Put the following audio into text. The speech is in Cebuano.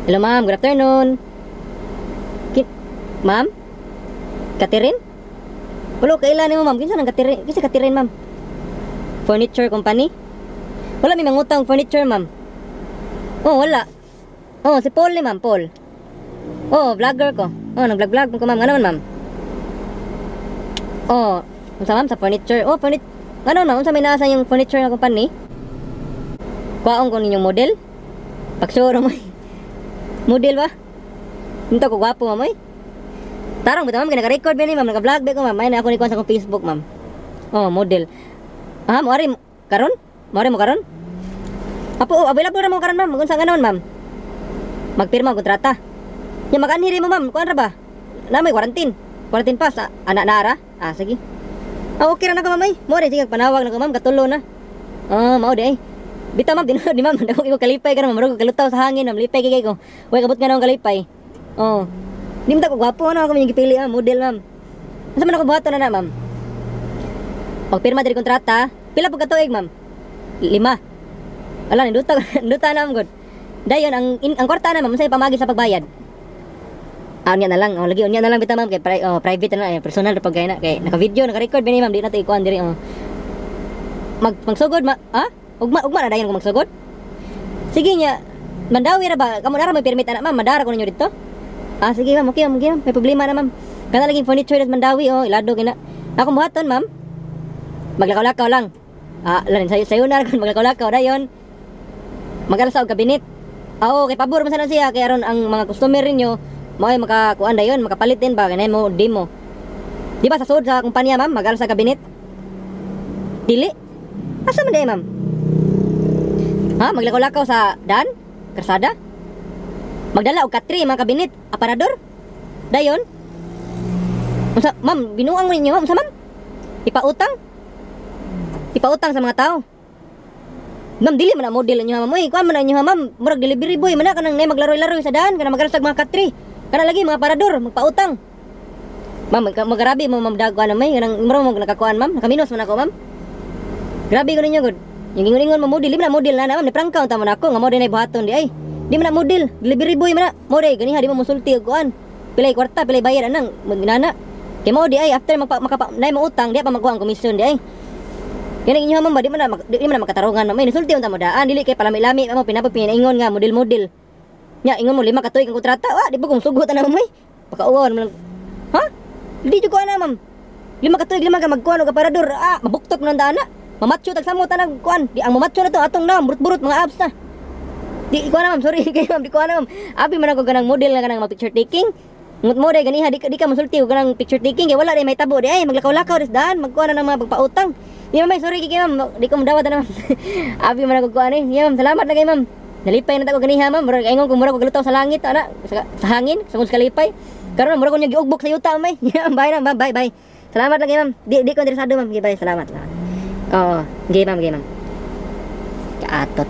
Hello, ma'am, good afternoon. Ma'am? Catherine? Wala kaila nimo, ma'am. Kinsa nang Catherine? Kinsa Catherine, ma'am? Furniture company? Wala may mangutang furniture, ma'am. Oh, wala. Oh, si Paul ni, ma'am, Paul. Oh, vlogger ko. Oh, nag-vlog-vlog ko, ma'am. Ano man, ma'am? Oh, unsa, ma'am, sa furniture? Oh, furniture. Ano, ma'am? Unsa may naa sa yung furniture nga company? Kuwaon ko ninyong model? Pagsuro mo. Model ba? Unta ko gwapo, ma'am, oy. Tarong ba, ma'am, naka-record ba ni, ma'am, naka-vlog ba ko, ma'am. May na ako ni kuan sa akong Facebook, ma'am. Oh, model. Ah, mo ari karon? Mo ari mo karon? Apo, oh, available ra mo karon, ma'am. Unsa nga naman, ma'am? Magpirma og kontrata. Nya makanhiri mo, ma'am, kuan ra ba? Na may quarantine. Quarantine pass, ah, ana na ra? Ah, sige. Ah, okay ra na ko, ma'am, ay. Mo rin sige panawag na ko, ma'am, katulo na. Ah, mao di ay. Bitaw, ma'am, tinuod ni ma'am, dako ko kalipay karon, ma'am, murag ko kalutaw sa hangin, ma'am, lipay kay ko. Way kabot nga na akong kalipay. Oh. Di mo ta ko gwapo ano ako may gipili, ah, model, ma'am. Asa man ako buhaton na na, ma'am? Pagpirma diri kontrata, pila po ka tuig, ma'am? 5. Ala, ninduta, ninduta na, ma'am, good. Dayon ang kwarta na, ma'am, unsay pamagi sa pagbayad? Ah, unya na lang. Oh, lagi unya na lang bitaw, ma'am, kay oh, private na, eh, personal ra pag kay na kay naka-video, naka-record bini, ma'am, di na to ikuan diri, oh. Magsugod ma, ah? Ugma ugma na dayon ko magsugod. Sige nya, Mandawi ra ba? Kamo na ra may permit ana, ma'am, madara ko ninyo dito. Ah, sige, ma'am, okay, ma'am, okay, ma'am. May problema na, ma'am. Kana laging furniture at Mandawi, oh, ilado kina. Ako buhaton, ma'am. Maglakaw-lakaw lang. Ah, lan sayo sayo na kung maglakaw-lakaw dayon. Mag-alsa og kabinet. Ah, oo, kay pabor man sana siya kay aron ang mga customer ninyo mao'y makakuan dayon, makapalit din ba kanay mo demo. Di ba sa sud sa kumpanya, ma'am, mag-alsa kabinet? Dili. Asa man day, ma'am? Ha, maglakaw-lakaw sa daan? Karsada? Magdala og katri mga kabinet, aparador? Dayon? Unsa, ma'am, binuang mo ninyo, ma'am, unsa, ma'am? Ipautang? Ipautang sa mga tao. Ma'am, dili man ang model ninyo, ma'am. Uy, kuan man ninyo, ma'am. Murag delivery boy man na kanang nay maglaroy-laroy sa daan, kanang magarasag mga katri. Kana lagi mga aparador, magpautang. Ma'am, magarabi mo, ma'am, dagwan na may kanang murag mo nakakuan, ma'am. Nakaminos man ako, ma'am. Grabe ko ninyo, good. Yung ingon-ingon mo model, di man na model na na, ma'am. Niprangka unta mo na ako nga model na buhaton di ay. Di man na model, delivery boy man na. Mo day ganiha di mo musulti og kuan. Pilay kwarta, pilay bayad anang magnana. Kay mo di ay after magpa, makapa nay mo utang, di pa magkuha ang komisyon di ay. Kani inyo, ma'am ba, di man na makatarungan, ma'am. Ay, nisulti unta mo daan, dili kay palami-lami mo pinapag pinaingon nga model-model. Nya ingon mo 5 ka tuig ang kontrata, wa di ba kung sugot na, ma'am, ay. Pakauwaw man lang. Ha? Di jud ko ana, ma'am. 5 ka tuig, 5 ka magkuan og aparador, ah, mabuktot man ang daan na. Mamatso tag samot na kuan. Di ang mamatso na to atong na burot-burot mga abs na. Di ko na, ma'am, sorry kay ma'am, di ko na, ma'am. Abi man ako ganang model nga kanang picture taking. Ngut mo day ganiha di ka musulti og kanang picture taking kay wala day may tabo di ay maglakaw-lakaw des daan magkuan na ng mga pagpautang. Di, ma'am, ay, sorry kay ma'am, di ko mudawat na, ma'am. Abi man ako kuan eh. Yeah, ma'am, salamat na kay ma'am. Nalipay na ta ko ganiha, ma'am. Murag ingon ko murag ko galutaw sa langit ana sa hangin sa kung kalipay. Karon murag ko niya giugbok sa yuta, ma'am. Yeah, bye na, ma'am, bye bye. Salamat lang kay ma'am. Di ko interesado, ma'am. Okay, bye, salamat. Salamat. Oo, okay, ma'am, okay, ma'am. Kaatot.